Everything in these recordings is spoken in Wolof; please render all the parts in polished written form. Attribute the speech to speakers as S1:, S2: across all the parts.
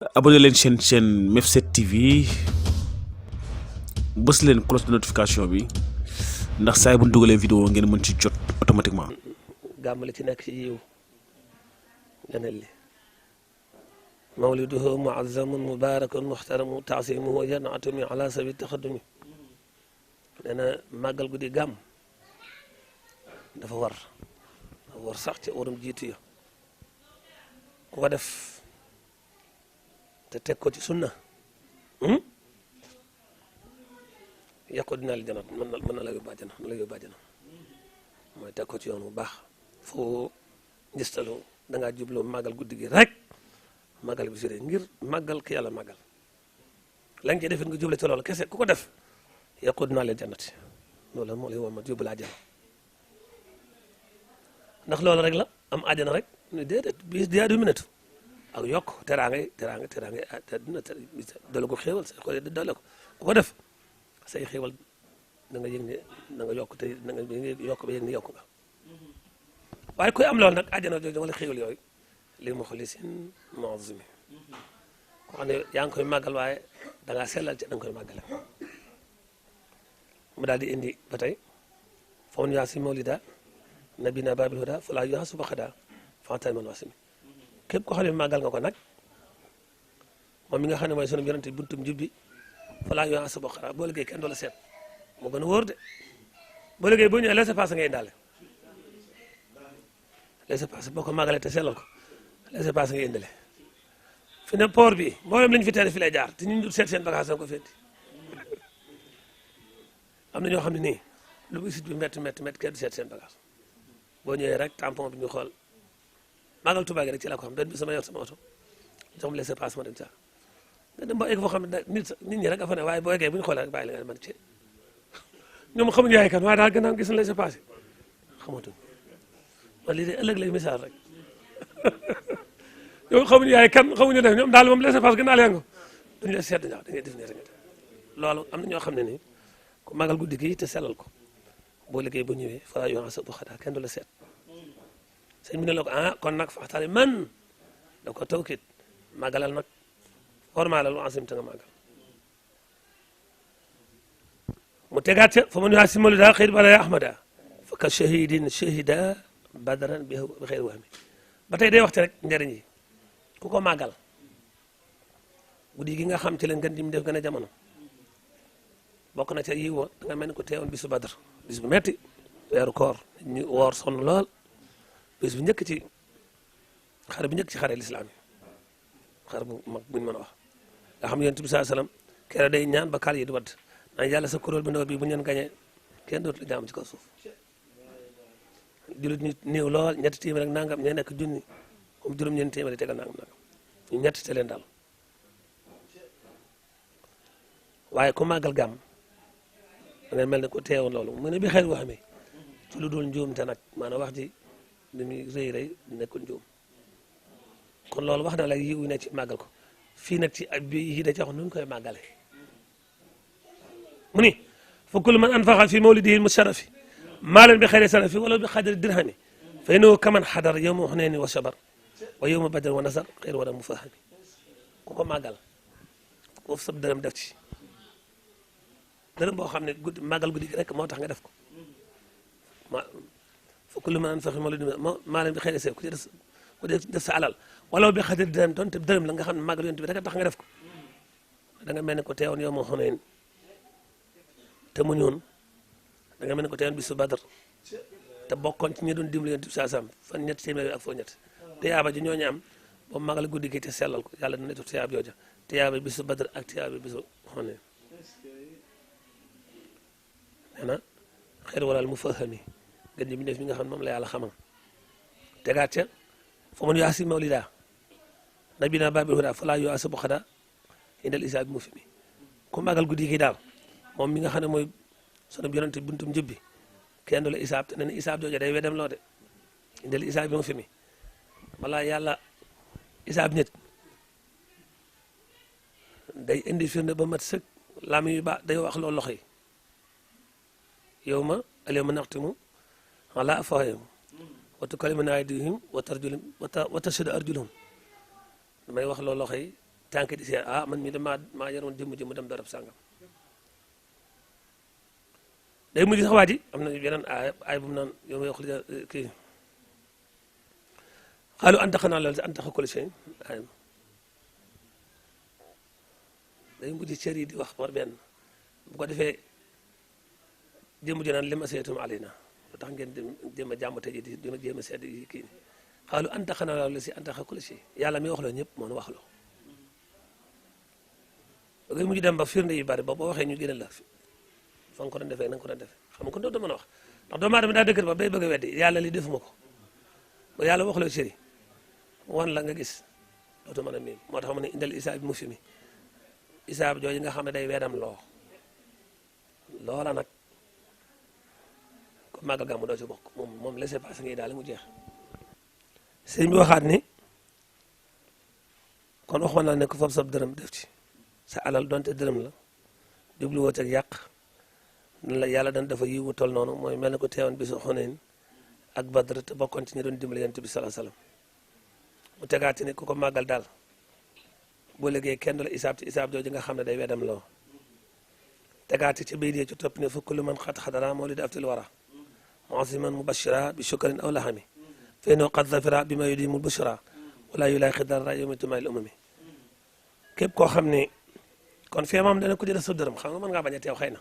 S1: abonné leen chaîne Mef7 TV bës leen cloche de notification bi ndax saa bu ñu dugalee vidéo ngeen mën ci jot automatiquement.
S2: gàmm li ci nekk ci yiw ganel li mawliduhu muazzamun mubarakun muxtaramu taasimuhu janatumi ala sabi taxadumi nee na màggal guddi gàmm dafa war sax ci warum jiitu ya ku ko def te teg ko ci sunna yàqu dinaa li janat mën na la yóbbu àjjana mooy teg ko ci yoon bu baax foo ngistalu da ngaa jubloo màggal guddi gi rek màggal bi si rek ngir màggal ki yàlla màggal la nga ci defit nga juble ci loolu kese ku ko def yàqu dinaa leen jannati loolu moo lay womat yóbbu la àjjana ndax loolu rek la am àjjana rek ne déedéet bis di du minute ak yokk teraangay dina dole ko xéewal say xol dole ko ku ko def say xéewal da nga yëg ne da nga yokk te da nga yokk ba yëg ne yokk nga waaye koy am loolu nag àjjana jooju wala xéewal yooyu li muxlisin mu'azzimi ko xam ne yaa ngi koy màggal waaye da ngaa sellal ci da nga koy màggale mu daal di indi ba tey fa man yu'azzim mawlida nabina babil huda fala yuhasabu xada fantal man wasimi képp ko xam ne màggal nga ko nag moom mi nga xam ne mooy sunu yonente buntum jubbi fala yuhasabu xada boo liggéey kenn du la seet moo gën a wóor de boo liggéey boo ñëwee laissez-passer ngay indaale laissez-passer boo ko màggalee te sellal ko laissez-passer ngay indale fi ne port bi mboolem lañu fi tere fi lay jaar te ñu seet seen bagage da ko fetti am na ñoo xam ne nii lu bu sit bi métti kenn du seet seen bagage boo ñëwee rek tampon bi ñu xool màggal Tuubaa gi rek ci la ko xam benn bi sama yor sama oto jox ma laissez-passer ma dem ca nga dem ba egg foo xam ne nit ñi rek a fa ne waaye boo eggee bu ñu xoolee rek bàyyi la nga man ci ñoom xamuñu yaay kan waaye daal gannaaw gis na laissez-passer xamatuñ man lii de ëllëg lay misaal rek ñoom xamuñu yaay kan xamuñu def ñoom daal moom laissez-passer gannaaw leen ko duñu la seet dañoo da ngay def nii rek loolu am na ñoo xam ne nii ku màggal guddi gi te sellal ko boo liggéey bu ñëwee fala yuhasabu xadaa kenn du la seet sëñ bi ne la ko kon nag faxtari man da ko tawkit màggalal nag warmaalal wasim te nga màggal mu tegaat ca fa man yuhasim mawlida xëy bala ya ahmada fa ka shahidin shahida badaran bi xëyri wahmi ba tey day waxte rek njëriñ yi ku ko màggal guddi gi nga xam ci leen gën dim def gën a jamono bokk na ca yiwa da nga mel ni ko teewoon bisu badar bis bu metti weeru koor ñu woor sonn lool bis bu njëkk ci xare bu njëkk ci xare lislaam yi xare bu mag buñ mën a wax nga xam ne yonent bi saa sallam kere day ñaan ba kaal yi di wadd naan yàlla sa kuréel bu ndaw bi bu ñu leen gañee kenn dootu la jaam ci kaw suuf jullit ñu néew lool ñetti téeméer ak nangam ña nekk junni comme juróom-ñeenti téeméer yi tegal nangam ñu ñetti te leen daal waaye ku màggal gàmm da ngay mel ne ko teewoon loolu mu ne bi xel wax mi ci lu dul njuum te nag maanaam wax ji li muy rëy nekkul njuum kon loolu wax na la yiw ne ci màggal ko fii nag ci ab bi yi da ci wax nu ñu koy màggale mu ni fa kullu man anfaqa fi mawlidihi musharrafi maalan bi xayri sarafi wala bi xadri dirhami fa innahu kaman xadar yawma hunayni wa sabar wa yawma badr wa nasar xayr wala mufahami ku ko màggal foofu sab dërëm def ci dërëm boo xam ne guddi màggal guddi gi rek moo tax nga def ko fa kullu man anfaqa fi mawlidihi maalan bi xayri sarafi ku def sa alal wala bi xadri dërëm doon te dërëm la nga xam ne màggal yonent bi rek tax nga def ko da nga mel ne ko teewoon yawma hunayn te mu ñoon da nga mel ne ko teewoon bisu Badar te bokkoon ci ñi doon dimbali yonent bi saa sam fan ñetti téeméer ak foo ñett tiyaaba ji ñooñu am ba màggal guddi gi te sellal ko yàlla dina jox tiyaaba jooja tiyaaba bisu Badar ak tiyaaba bisu Hunayn nee na xeer walal mu fahami gën ji mi def mi nga xam ne moom la yàlla xamal tegaat ca fa man yuhasim mawlida nabina babil huda fala yuhasabu xada indal isaabi mu fi mi ku màggal guddi gi daal moom mi nga xam ne mooy sunu yonente buntum njubbi kenn du la isaab te nee na isaab jooju day wedem loo de indil isaab bi ma fi mi wala yàlla isaab nit day indi firnde ba mat sëkk laam yu ba day wax loolu loxo yi yow ma alyawma naxtimu ala afwaahihim wa tukallimuna aydihim wa tashhadu arjuluhum damay wax loolu loxo yi tànk di seet man mii de maa yoroon jëmm ji mu dem darab sàngam day mujj sax waa ji am na yeneen ay bu mu naan yow may wax kii xaalu antaxanaa loolu si antaxa kulli shay day mujj cër yi di wax war benn bu ko defee jëmm ji naan li ma seetum alina lu tax ngeen jéem a jàmm tey ji di ma jéem a seet yi kii xaalu antaxanaa loolu si antaxa kulli shay yàlla mi wax loo ñëpp moo nu wax loo da ngay mujj dem ba firnde yu bari boo waxee ñu gënal la fa nga ko doon defee na nga ko doon defee xam nga kon doo mën a wax ndax doomu aadama daa dëgër ba bay bëgg a weddi yàlla li defuma ko ba yàlla wax loo cëri wan la nga gis dootu mën a miim moo tax mu ne indal isaab mu fi mi isaab jooju nga xam ne day weedam loola nag comme màggal gàmmu doo ci bokk moom laissez passer ngi daal mu jeex sëñ bi waxaat ni kon waxoon naa ne ko foofu sab dërëm def ci sa alal donte dërëm la jubluwoo ak yàq la yàlla dan dafa yiwu tol noonu mooy mel na ko teewoon bisu Xunayn ak Badr te bokkoon ci ñi doon dimbali Yonent bi sallallahu alayhi wasallam mu tegaati ni ku ko màggal daal boo léegi kenn du la isaab ci isaab jooju nga xam ne day weddam loo tegaati ci biir yi ci topp ne fa kullu man xat xadara mawlid aftil wara mu'azziman mubashira bi shukrin aw lahami fa innahu qad zafira bi ma yudimu bushra wala yulaqi darra yawmi tumayil umami képp koo xam ne kon fee moom dana ko jël sa dërëm xam nga mën ngaa bañ a teew xëy na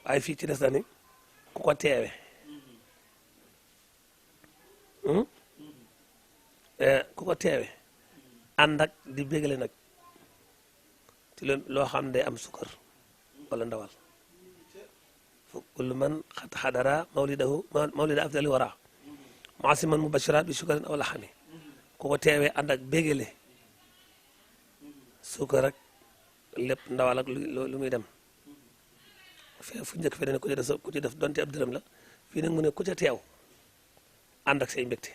S2: waaye fii ci des na ni ku ko teewe ku ko teewe ànd ak di bégale nag ci loo xam ne day am sukkar wala ndawal fa kullu man xadara mawlida afdali wara mu'asiman mubashira bi shukarin aw laxami ku ko teewee ànd ak bégale sukkar rek lépp ndawal ak lu muy dem fee fu njëkk fee dana ku ci def donte ab dërëm la fii nag mu ne ku ca teew ànd ak say mbégte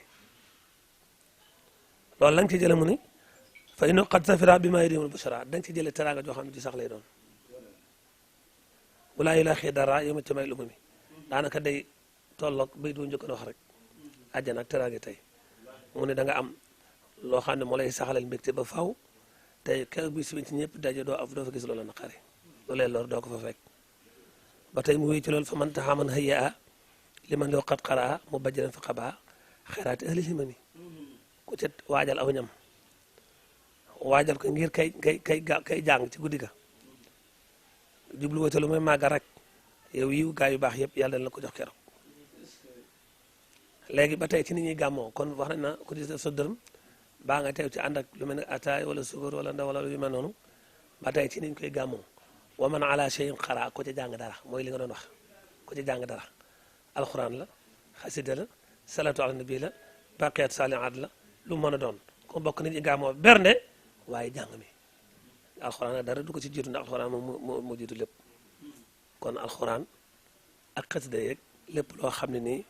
S2: loolu la nga ci jële mu ni fa ino qad safira bi ma yadimul bushara da nga ci jële teraanga joo xam ne ci sax lay doon walaa yu laa xii dara yow ma ci may lumami daanaka day tolloog bay du njëkkoon wax rek àjjana ak teraanga tey mu ne da nga am loo xam ne moo lay saxalal mbégte ba faw tey keroog bi si ci ñëpp daje doo fa gis loola naqari loolee lor doo ko fa fekk ba tey mu wéy ci loolu fa man taxaman hayya li man loo xat xaraa mu bajjaleen fa xabaa xeraati ahli himami ku ca waajal aw ñam waajal ko ngir kay jàng ci guddi ga jublu wate lu may màgga rek yow yiw gaa yu baax yëpp yàlla dana la ko jox keroog léegi ba tey ci nit ñuy gàmmoo kon wax nañ na ku ci def sa dërëm baa nga teew ci ànd ak lu mel ne ataay wala suukar wala ndaw wala yu mel noonu ba tey ci niñ koy gàmmoo wa man ala shay'in xara ko ci jàng dara mooy li nga doon wax ko ci jàng dara alxuraan la xasida la salatu ala nabi la baqiyat salihat la lu mën a doon ko bokk nit ñi gàmmoo bernde waaye jàng mi alxuraan nag dara du ko ci jiitu ndax alxuraan moom moo jiitu lépp kon alxuraan ak xasida yeeg lépp loo xam ne nii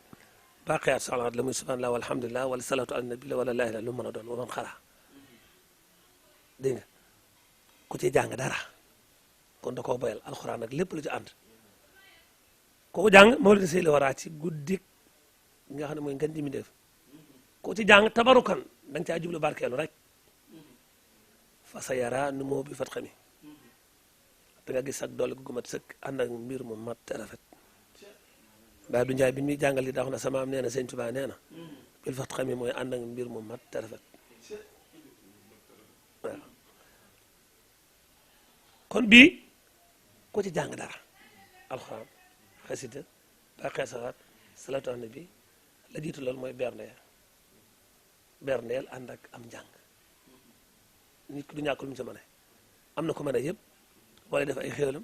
S2: baqiyat salihat la muy subhanallah walhamdulillah wala salatu ala nabi la wala laa ilaaha lu mën a doon wa man xara dégg nga ku ci jàng dara kon da koo boyal alxuraan nag lépp lu ci ànd kooku jàng mawlid say la waraa ci guddik nga xam ne mooy ngën ji mi def ku ci jàng tabarukan da nga caa jublu barkeelu rek fa sa yara nu moo bi fat xami da nga gis ak doole gu mat sëkk ànd ak mbir mu mat te rafet Baay Abdu Njaay bi muy jàngal li daa wax na sama am nee na Sëñ Tuubaa nee na bil fat xami mooy ànd ak mbir mu mat te rafet waaw kon bii ku ci jàng dara alxuraan xasida baqee salaat salaatu ala nabi la jiitu loolu mooy berndeel ànd ak am njàng nit ki du ñàkk lu mu ci mën a am na ko mën a yëpp wala def ay xéwalam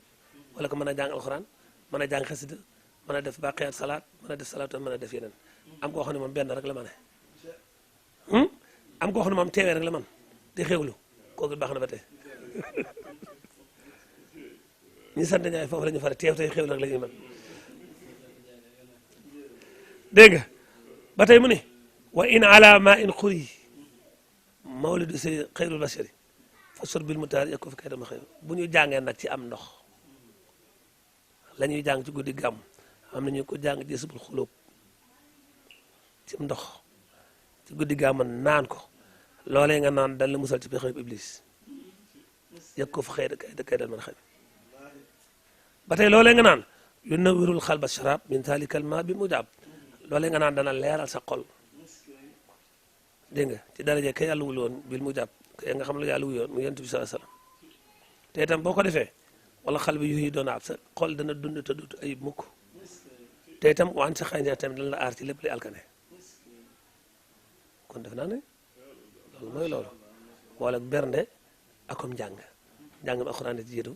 S2: wala ko mën a jàng alxuraan mën a jàng xasida mën a def baqee salaat mën a def salaatu mën a def yeneen am koo xam ne moom benn rek la mën a am koo xam ne moom teewee rek la man di xéwlu kooku baax na ba tey ñi sant ñaay foofu la ñu fare teew tey xéwlu rek la ñuy mën dégg nga ba tey mu ne wa in ala ma in xuri mawlidu si xayrul bashari fa surbil mutaar yakku fi kay dama xëy bu ñu jàngee nag ci am ndox la ñuy jàng ci guddi gàmm am na ñu ko jàng jësubul xulóob ci ndox ci guddi gàmm naan ko loolee nga naan dal la musal ci pexeb iblis yëg ko fa xëy da kay dal mën a xam ba tey loolee nga naan yu nawirul xalba sharab min zalikal ma bi mujab loolee nga naan dana leeral sa xol dégg nga ci daraje ka yàlla wul woon bil mujab ka nga xam lu yàlla wuyoon mu yonent bi sallallahu alayhi wasallam te itam boo ko defee wala xal bi yuy doon ab sa xol dana dund te dut ayib mukk te itam waan sa xëy na tamit dana la aar ci lépp li alkane kon def naa ne loolu mooy loolu boole bernde akom njàng njàngam alxuraan ci jiitu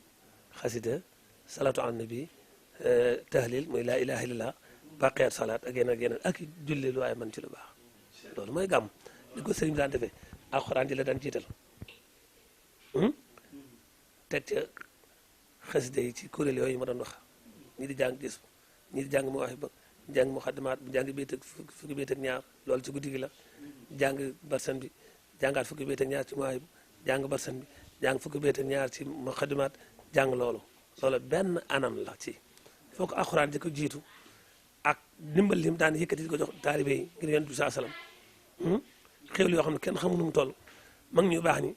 S2: xasida salatu ala nabi tahlil muy laa ilaha illallah baqeet salaat ak yeneen ak julli lu waaye man ci lu baax loolu mooy gàmm li ko sëriñ bi daan defee alxuraan ji la daan jiital teg ca xasida yi ci kuréel yooyu ma doon wax ñi di jàng gis ñi di jàng mu wax ba jàng mu xaddimaat bu jàng béyt ak fukki béyt ak ñaar loolu ci guddi gi la jàng barsan bi jàngaat fukki béyt ak ñaar ci muwaay bu jàng barsan bi jàng fukki béyt ak ñaar ci mu xaddimaat jàng loolu benn anam la ci foo ko alxuraan di ko jiitu ak ndimbal lim daan yëkkati di ko jox taalibe yi ngir yonent bi saa salaam xéwlu yoo xam ne kenn xamu nu mu toll mag ñu baax ni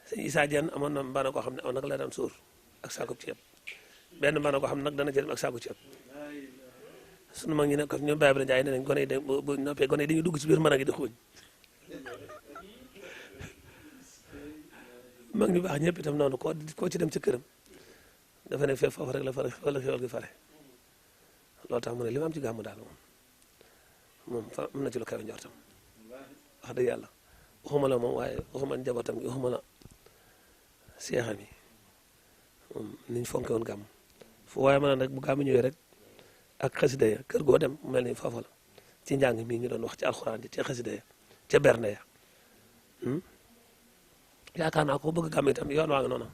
S2: sëñ Issa Diène amoon na mbana koo xam ne aw nag la daan sóor ak saako ceeb benn mbana koo xam ne nag dana jël ak saako ceeb sunu mag ñi ne ko ñoom Baye Ibrahima Ndiaye ne nañ gone yi de bu noppee gone yi dañuy dugg ci biir mën a gi di xuuñ mag ñu baax ñëpp itam noonu koo ci dem ci këram dafa ne fee foofu rek la la xéwal gi fare loolu tax mu ne li ma am ci gàmmu daal moom fa am na ci lu kawe njortam wax dëgg yàlla waxuma la moom waaye waxuma njabootam gi waxuma la seexam yi moom niñ fonke woon gàmm fu waaye mën a rek bu gàmmu ñëwee rek ak xasida ya kër goo dem mu mel ni foofu la ci njàng mii ñu doon wax ci alxuraan ji ci xasida ya ca bernde ya yaakaar naa ko bëgg gàmm itam yoon waa ngi noonu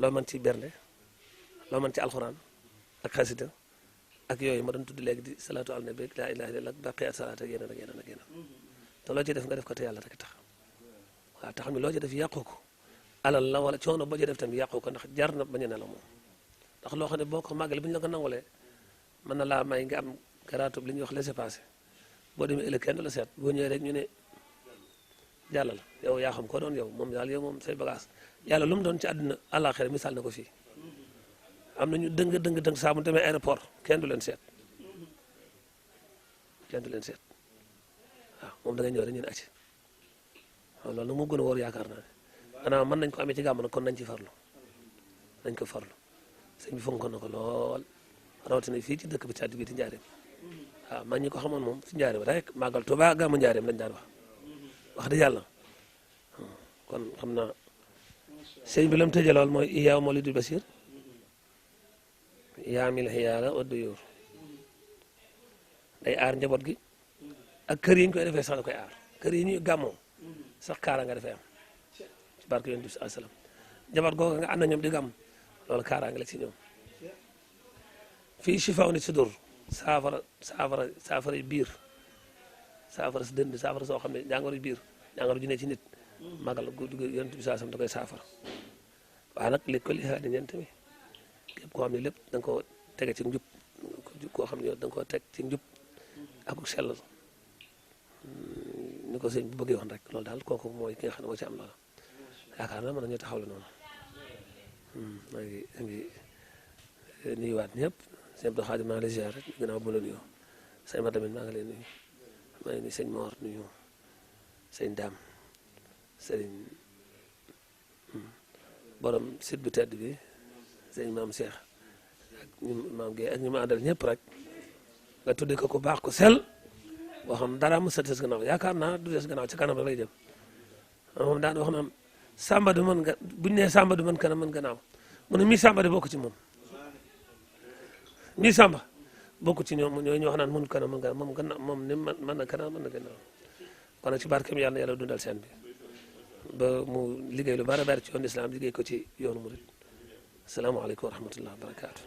S2: loo mën ci bernde loo mën ci alxuraan ak xasida ak yooyu ma doon tudd léegi di salaatu ala nabi laa ilaha illallah baqi at salaat ak yeneen ak yeneen ak yeneen te loo ci def nga def ko te yàlla rek tax waaw te xam ne loo ci def yàqu ko alal la wala coono boo ci def tamit yàqu ko ndax jar na bañ a ne la moom ndax loo xam ne boo ko màggale bu ñu la ko nangulee mën na laa may nga am garaatub li ñuy wax laissez-passer boo demee ëllëg kenn du la seet boo ñëwee rek ñu ne jàllal yow yaa xam ko doon yow moom daal yow moom say bagage yàlla lu mu doon ci àdduna àllaaxira misaal na ko fii am na ñu dëng saa mu demee aéroport kenn du leen seet waaw moom da ngay ñëw rek ñu ne acci waaw loolu nag moo gën a wóor yaakaar naa ne xanaa mën nañ ko amee ci gàmm nag kon nañ ci farlu nañ ko farlu sëñ bi fonkoon na ko lool rawatina fii ci dëkk bi ci àddu bi di njaareem waaw man ñi ko xamoon moom ci njaareem rek màggal Tuubaa gàmmu njaareem lañ daan wax dëgg yàlla kon xam naa sëñ bi la mu tëjee lool mooy iyaaw mawlidul basir yaamil xiyaala waddu yóor day aar njaboot gi ak kër yi ñu koy defee sax da koy aar kër yi ñuy gàmmoo sax kaara nga defee am ci barke yonent bi sallallahu alayhi wasallam njaboot googu nga ànd na ñoom di gàmm loolu kaara nga la ci ñoom fii shifaa'u ni sudur saafara biir saafara si dënd saafara soo xam ne jàngoro biir jàngoro ju ne ci nit magal guddi yonent bi sallallahu alayhi wasallam da koy saafara waaye nag léegi ko li xaar di ñeent mi képp koo xam ne lépp da nga koo tege ci njub koo xam ne yow da nga koo teg ci njub ak sellal ni ko sëñ bu bëggee woon rek loolu daal kooku mooy ki nga xam ne moo ci am loola yaakaar naa mën nañu taxawle noonu maa ngi nuyuwaat ñëpp sëñ Abdou Khadim maa ngi lay ziar rek gannaaw bu la nuyoo sëñ ma tamit maa ngi lay nuyu maa ngi nuyu sëñ Mor nuyu sëñ Dame sëñ borom site bu tedd bi sëñ maam Cheikh ak ñu maam Guèye ak ñu ma àndal ñëpp rek nga tuddee ko ku baax ku sel boo xam dara mu sa des gannaaw yaakaar naa du des gannaaw ci kanam rek lay jëm moom daan wax na Samba du mën nga buñu nee Samba du mën kanam mën gannaaw mu ne mii Samba de bokk ci moom mii Samba bokk ci ñoom ñooy ñu wax naan mën kanam mën gannaaw moom gannaaw moom ni mën na kanam mën na gannaaw kon nag ci barkeem yàlla na yàlla dundal seen bi ba mu liggéey lu bari bari ci yoonu islam liggéey ko ci yoonu murid asalaamaaleykum wa rahmatullah wa barakaatu